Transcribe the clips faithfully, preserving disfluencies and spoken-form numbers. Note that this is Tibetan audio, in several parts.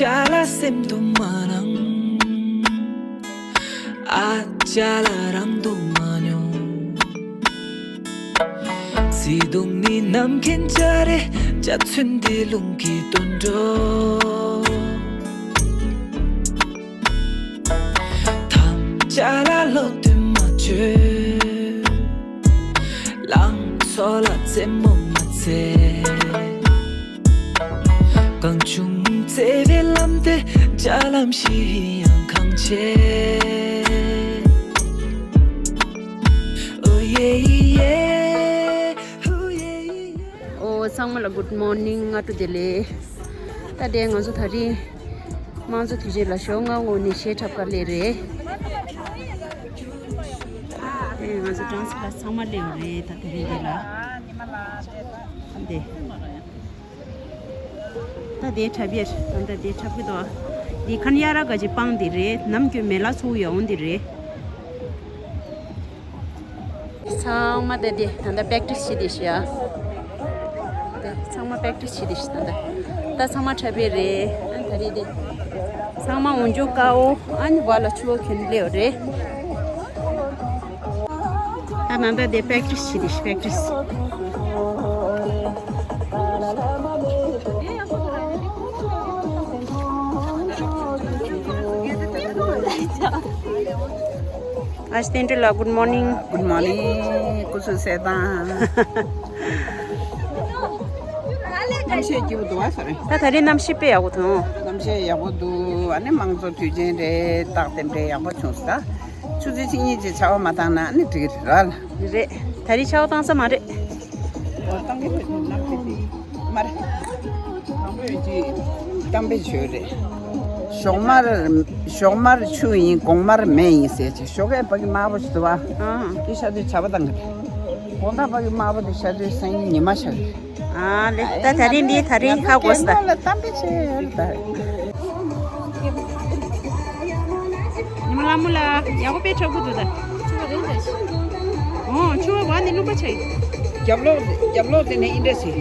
ཅ་ལག་སེམས་དུ་མ་སྣང་། ཨ་ཅ་ལག་རང་དུ་མ་མྱོང་། བརྩེ་དུང་ནི་ནམ་མཁའི་འཇའ་རེ། འཇའ་ཚོན་འདི་རླུང་གི་དུད་འགྲོ། ཐམས་ཅད་ལ་བློ་གཏད་མ་བཅོལ། ལང་ཚོ་ལ་རྩེད་མོ་མ་རྩེ། གང་བྱུང་བརྩེ་བའི་ལམ་དེ། འཇའ་ལམ་ཞིག་ཡིན་ཡང་གང་བྱེད། ཨོ་ཡེ་ཡེ། ཨོ་ཡེ་ཡེ། ཨོ་ཚང་མ་ལ་good morning། སྔ་དྲོ་བདེ་ལེགས། ད་དེ་ང་ཚོ་དེ་རིང་དམངས་གཙོ་དུས་ཆེན་ལ་ཞོགས་སྔ་པོ་ནས་གཞས་འཁྲབ་ག་སླེབས་རེད། དེ་ང་ཚོ་གྲངས་ཚད་ལ་ཚང་མ་སླེབས་རེད། ད་དེ་རིང་འདི་ལ་འདི། ད་དེ་འཁྲབ་ཡས། ད་ད་དེ་འཁྲབ་གི་འདུག་འདི་ཁན་ཡ་ར་ག་ཅི་སྤང་འདི་རེད། ནམ་རྒྱུན་མེ་ལ་ཚོ་ཡ་འོང་འདི་རེད། ཚང་མ་དེ་དེ་ད་ད་པེག་ཊིས་བྱེད་དེ་ཤི་ཡ། དེ་ཚང་མ་པེག་ཊིས་བྱེད་དེ་ཤི་ད་ད། ད་ཚང་མ་འཁྲབ་ཡས་རེད། ཨ་ད་རེད་དེ། ཚང་མ་འོང་ཆོག་ཀའོ། ཨ་ནི་བ་ལ་ཆུ་བོ་ཁྱོན་ལེའོ་རེད། ད་ནང་ད་དེ་པེག་ཊིས་བྱེད་དེ་ཤི་པེག་ཊིས། ཨ་སྟེན་ཏྲི་ལ་good morning། Good morning། སྐུ་གཟུགས་གསལ་ཐང་། གནམ་གཤིས་སྐྱིད་པོ་འདུག་བ་ས་རེད། ད་ད་རེས་གནམ་གཤིས་དཔེ་ཡག་པོ་འདུག་གནམ་གཤིས་ཡག་པོ་འདུག་ཨ་ནི་དམངས་གཙོ་དུས་ཆེན་རེད། རྟགས་དེ་འདྲའི་ཡག་པོ་བྱུང་སོང་། ད་ཆུ་ཚོད་གཅིག་གཉིས་ཅིག་ཆར་པ་མ་བཏང་ན་ཨ་ནི་འགྲིག་གི་རེད་ར་ལ། རེད། ད་རེས་ཆར་པ་བཏང་ས་མ་རེད། ཨོ་བཏང་གི་རེད། གནམ་དཔེ་དེ་མ་རེད། གཏམ་དཔེ་བརྗོད་རེད། ཞོགས་མར་ཞོགས་མར་ཆུ་ཡིན། དགོང་མར་མེ་ཡིན་ཟེར་ཅིག་ཞོགས་ཀས་ཕ་གི་དམར་པོ་ཞིག་འདུག་བ། ཨང་། དེ་ཤར་དུས་བྱ་བ་བཏང་གི་རེད། དགོང་དག་ཕ་གི་དམར་པོ་དེ་ཤར་དུས་སང་ཉིན་ཉི་མ་ཤར་གི་རེད། ཨ་ལེ། ད་ད་རིང་འདི་ད་རིང་ཧ་གོ་སོང་ད། ང་ཚོ་གད་མོ་ལ་གཏམ་དཔེ་བྱེད་ཡོད་རེད་ད། ཉི་མ་ལྷ་མོ་ལ་ཡག་པོ་དཔེ་འཁྲབ་གི་འདུག་ད། ཆུ་བ་རེད་ད། ཨོ་ཆུ་བ་བ་ནི་བླུག་པ་ཆགས་ཡིན། རྒྱབ་ལོག་རྒྱབ་ལོག་དེ་ནས་ཨིན་འདྲ་ཟེར།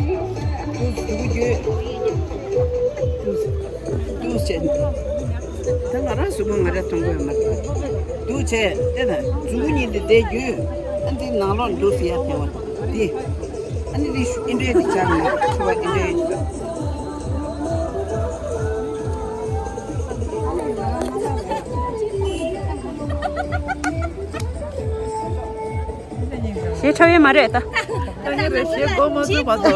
ཏུ་ཏུ་གུ་གྱོད། ཏུ་ཏུ་བྱས། ད་ང་རང་གཟུགས་པོ་ང་རང་མཐོང་གི་ཡོད་མ་རེད། ཏུ་བྱས་དེ་ན་མཛུ་གུ་གཉིས་འདི་བསྡད་གྱོད། ཨ་འདི་ནང་ལོགས་འདུག་ཟེར་ཡ་ཐེ་བ་འདི། ཨ་ནི་འདི་ཨིན་འདྲའི་འདི་ཆགས་ནས་ཆུ་བ་ཨིན་འདྲའི། གཞས་འཁྲབ་ཡས་མ་རེད་ད། ད་ནི་རེད། གཞས་འགོ་མ་ཚུགས་བར་དུ།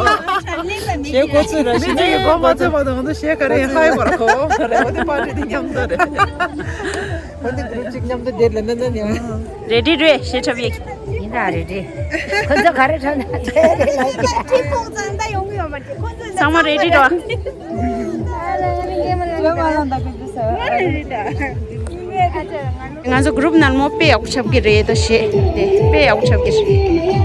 གཞས་འགོ་ཚུགས་ར་མི་གཅིག་གིས་འགོ་མ་ཚུགས་བར་དུ་ང་ཚོ་གཞས་ག་རེ་ཡིན་ཧ་ཡོད་པ་ར་གོ་རེད། འོ་དེ་པར་ཊི་དེ་མཉམ་དུ་རེད། འོ་དེ་གུ་རུབ་གཅིག་མཉམ་དུ་བསྡད་ལ་ན་ན་ཉ། རེ་ཌི་རེད་གཞས་འཁྲབ་ཡས། ཡིན་ད་རེད་རེད། ཁོ་ཚོ་ག་རེ་འཁྲབ་ན་འཁྲབ་རེད་ལ། ཁྲིད་ཕོག་ཙང་ད་ཡོང་གི་ཡོད་མ་རེད། ཁོ་ཚོ་ཚང་མ་རེ་ཌི་རེད་བ། ང་ཚོ་གུ་རུབ་ནང་མོ་དཔེ་ཡག་པོ་ཆགས་ཀྱི་རེད་ད། གཞས་དེ་དཔེ་ཡག་པོ་ཆགས་ཀྱི་རེད།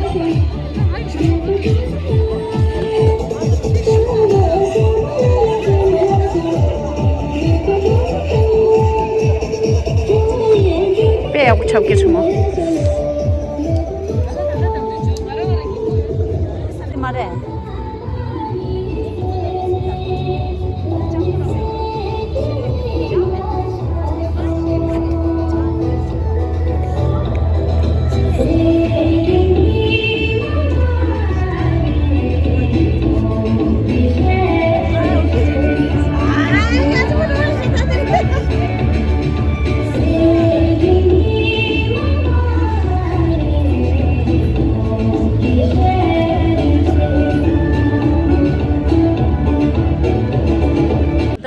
དཔེ་ཡག་པོ་ཆགས་ཀྱི་རེད་མོ། མ་རེད།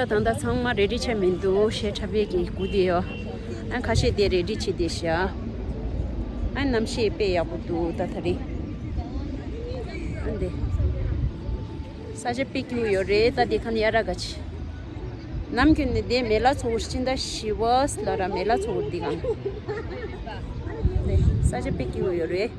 ད་ད་ད་ཚང་མ་རེ་ཌི་ཆགས་མི་འདུག་གཞས་འཁྲབ་ཡས་ཀྱི་སྒུག་བསྡད་ཡོད། ཨ་ཁ་ཤས་དེ་རེ་ཌི་བྱེད་བསྡད་ཤག་ཨ་གནམ་གཤིས་དཔེ་ཡག་པོ་འདུག་ད་ད་རེས། ཨ་འདི། ས་ཆ་དཔེ་སྐྱིད་པོ་ཡོད་རེད་ད། འདི་ཁམས་ཡ་ར་ག་ཆེ། ནམ་རྒྱུན་ནི་འདི་མེ་ལ་ཚོ་བོ་ཕྱི་ཟླ་བཞི་པ་ལ་ར་མེ་ལ་ཚོ་བོ་འདི་གང་། འདི་ས་ཆ་དཔེ་སྐྱིད་པོ་ཡོད་རེད།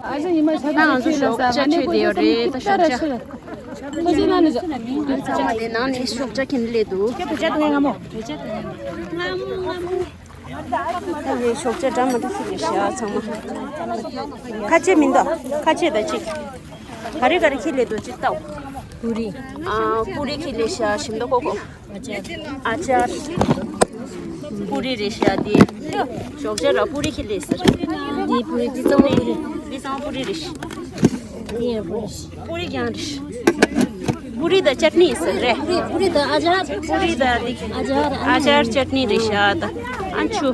ཨ་ཅག་ཉི་མ་ཆ་ད་ང་ཚོ་ཞོགས་ཇ་མཆོད་བསྡད་ཡོད་རེད། ད་ཞོགས་ཇ། ཁོ་ཚོའི་ནང་ནས་ཚང་མ་དེ་ནང་ནས་ཞོགས་ཇ་གྱིན་སླེབས་འདུག་ཁྱེད་བོད་ཇ་འཐུང་ཡ་ང་མོ། ད་ངས་ཞོགས་ཇ་འདྲ་མི་འདྲ་ཁྱེར་ལས་ཤག་ཚང་མ། ཁ་ཆེ་མི་འདུག་ཁ་ཆེ་ད་ཅིག་ག་རེ་ག་རེ་ཁྱེར་སླེབས་འདུག་ཅིག་ལྟའོ། པུ་རི། ཨ། པུ་རི་ཁྱེར་སླེབས་ཤག་ཞིམ་མདོག་ཁོག་ཁོག་ཨ་ཅར། པུ་རི་རེད་ཤག་འདི། ཞོགས་ཇ་ར་པུ་རི་ཁྱེར་སླེབས་ཟེར། འདི་པུ་རི། འདི་གཙང་པུ་རི། འདི་གཙང་པུ་རི་རེད་ཤག་འདི་ཡང་པུ་རི། པུ་རི་ཀྱང་རེད། པུ་རི་དང་ཅཊ་ནི་ཟེར་རེད། པུ་རི་དང་ཨ་ཅར། པུ་རི་དང་འདི། ཨ་ཅར། ཨ་ཅར་ཅཊ་ནི་རེད་ཤག་ད་ཨ་ཆུ།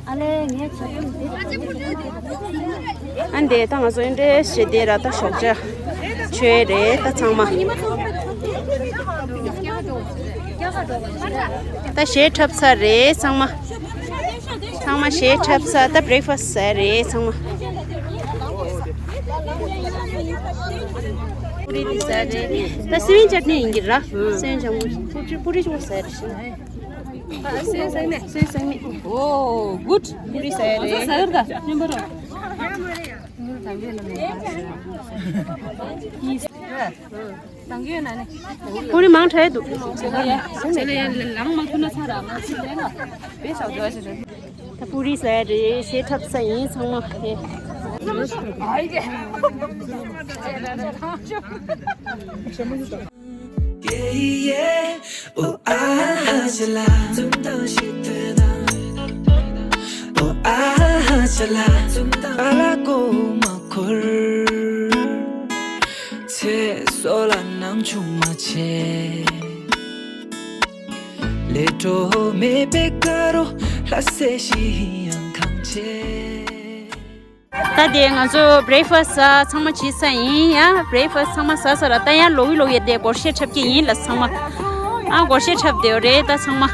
ཨ་ལེ་ངས། ཨ་འདི་ད་ང་ཚོ་འདི་འདྲའི་བྱས་ཏེ་ར་ད་ཞོགས་ཇ་མཆོད་རེད་ད་ཚང་མ། ད་གཞས་འཁྲབ་ཚར་རེད་ཚང་མ། ཚང་མ་གཞས་འཁྲབ་ཚར། ད་བྷི་རེག་ཕ་སི་ཟ་རེད་ཚང་མ། པུ་རི་འདི་ཟ་རེད། ད་སོ་ཡ་ཅཊ་ནི་ཡིན་གྱི་ར། སོ་ཡ་ཅང་པུ་རི་པུ་རི་ཅུང་ཟ་རེད། ཨོ་གུཌ། པུ་རི་ཟ་ཡ་རེད། པུ་རི་མང་དྲགས་འདུག་ད་པུ་རི་ཟ་ཡ་རེད། གཞས་འཁྲབ་ས་ཡིན་ཚང་མ། Yeah, yeah, oh, ah, ha, shala. Oh, ah, ha, shala. Ala ko ma kor. Che sola nang chu ma che. Le to me pe karo, la se shi yang kang che. ད་དེ་ང་ཚོ་བྷི་རེག་ཕ་སི་ཚང་མ་བྱས་ཚར་ཡིན། ཡང་བྷི་རེག་ཕ་སི་ཚང་མ་ཟ་ཚར་ར། ད་ཡང་ལོག་གི་ལོག་གི་དེ་སྒོར་གཞས་འཁྲབ་ཀྱི་ཡིན་ལ་ཚང་མ། ཨ་སྒོར་གཞས་འཁྲབ་བསྡད་ཡོད་རེད་ད་ཚང་མ།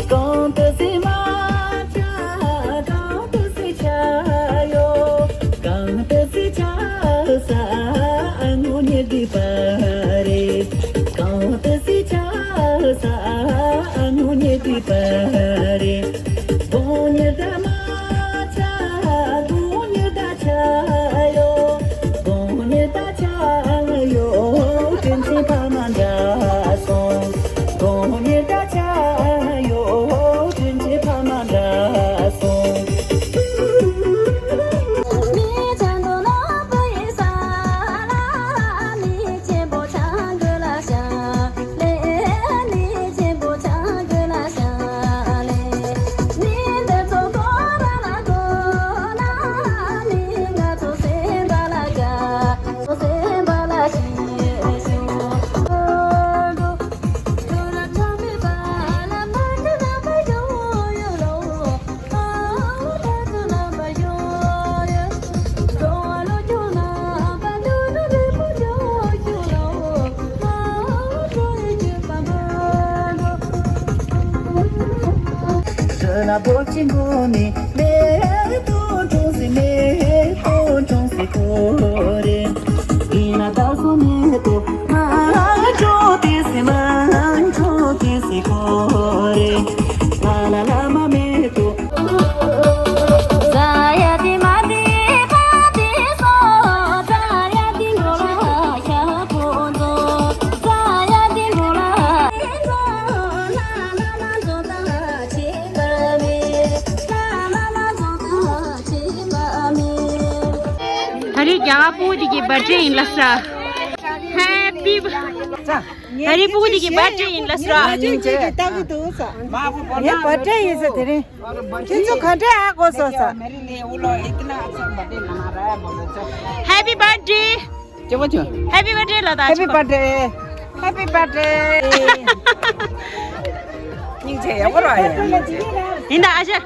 གང་དུ་སྲིད་མ་ཆ། གང་དུ་སྲིད་ཆ་ཡོད། གང་དུ་སྲིད་ཆ་ས་ཨ་ངོ་ཉེ་དུས་པ་རེད། གང་དུ་སྲིད་ཆ་ས་ཨ་ངོ་ཉེ་དུས་པ་རེད། གང་ཉེ་ད་མ་ཆ། གང་ཉེ་ད་ཆ་ཡོད། གང་ཉེ་ད་ཆ་ཡོད། དྲིན་ཆེན་ཕ་མ་འདྲ་སོང་། གང་ཉེ་ད་ཆ་ཡོད། ད་རེས་རྒྱ་གར་སྤུ་གུ་དེ་གི་བར་ཌེ་ཡིན་ལ་ས། ཧེ་པི། ད་རེས་སྤུ་གུ་དེ་གི་བར་ཌེ་ཡིན་ལ་ས། ངའི་བར་ཌེ་ཡིན་ས་དེ་རིང་། ཁྱེད་ཚོ་ག་འདྲ་ཧ་གོ་སོང་ས། ཧེ་པི་བར་ཌེ། ཅེ་བོ་ཆུ། ཧེ་པི་བར་ཌེ་ལ་ད། ཧེ་པི་བར་ཌེ། ཧེ་པི་བར་ཌེ། སྙིང་རྗེ་ཡག་པོ་ར་ཡ། ཡིན་ད་ཨ་ཅེ།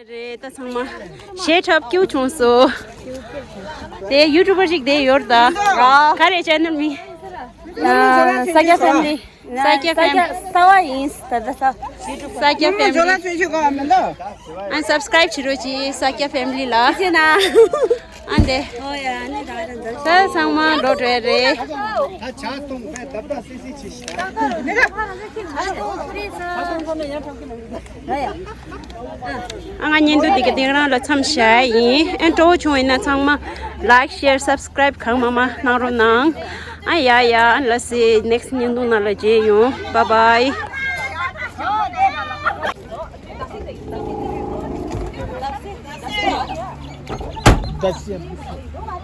རེད། ད་ཚང་མ་ཞེ་འཁྲབ་སྐྱིད་བྱུང་སོང་། དེ་ཡུ་ཊུབ་པར་ཅིག་དེ་ཡོད་ད། ག་རེ་ཆེ་ནལ་མིང་། ས་སྐྱ་ཕེ་མི་ལི། ས་སྐྱ་ཕེ་མི་ལི། གསར་པ་ཡིན། ད་ལྟ་གསར་པ། ས་སྐྱ་ཕེ་མི་ལི། ཨ་སབ་སི་ཀ་རེབ་བྱེད་རོགས་གྱིས། ས་སྐྱ་ཕེ་མི་ལི་ལ། ཨ་འདི། ད་ཚང་མ་འགྲོ་གྲབས་རེད། ཨ་ང་བརྙན་ཐུང་འདི་ག་དེ་རང་ལ་མཚམས་བཞག་ཡིན། ཨ་སྤྲོ་བོ་བྱུང་ཡིན་ན་ཚང་མ་ལའིཀ་ཤེར་སབ་སི་ཀ་རེབ་གང་མང་མང་གནང་རོགས་གནང་། ཨ་ཡ་ཡ། ལ་སི་ནེག་སི་ཊི་བརྙན་ཐུང་ནང་ལ་མཇལ་ཡོང་། བཱའི་བཱའི།